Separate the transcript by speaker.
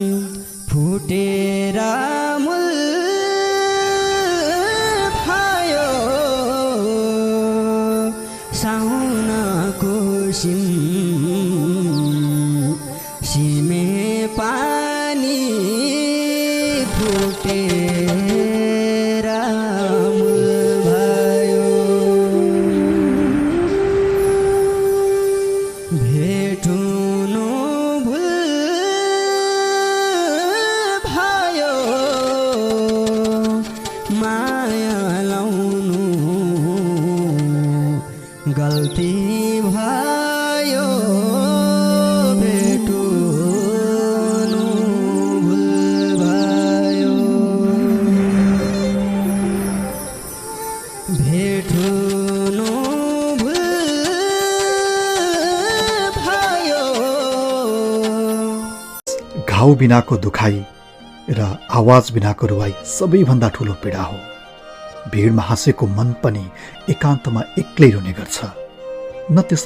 Speaker 1: फुटेर मूल भयो साउनको सिमे पानी फुटेर मूल भयो भेटुनु भुल भयो माया लाउनु गल्ती भयो भेटुनु भुल भयो भेटुनु भुल भयो
Speaker 2: घाउ बिनाको दुखाइ र आवाज बिनाको रुवाई सबैभन्दा ठूलो पीडा हो। भिडमा हाँसेको मन पनि एकान्तमा एक्लै रुने गर्छ। न त्यो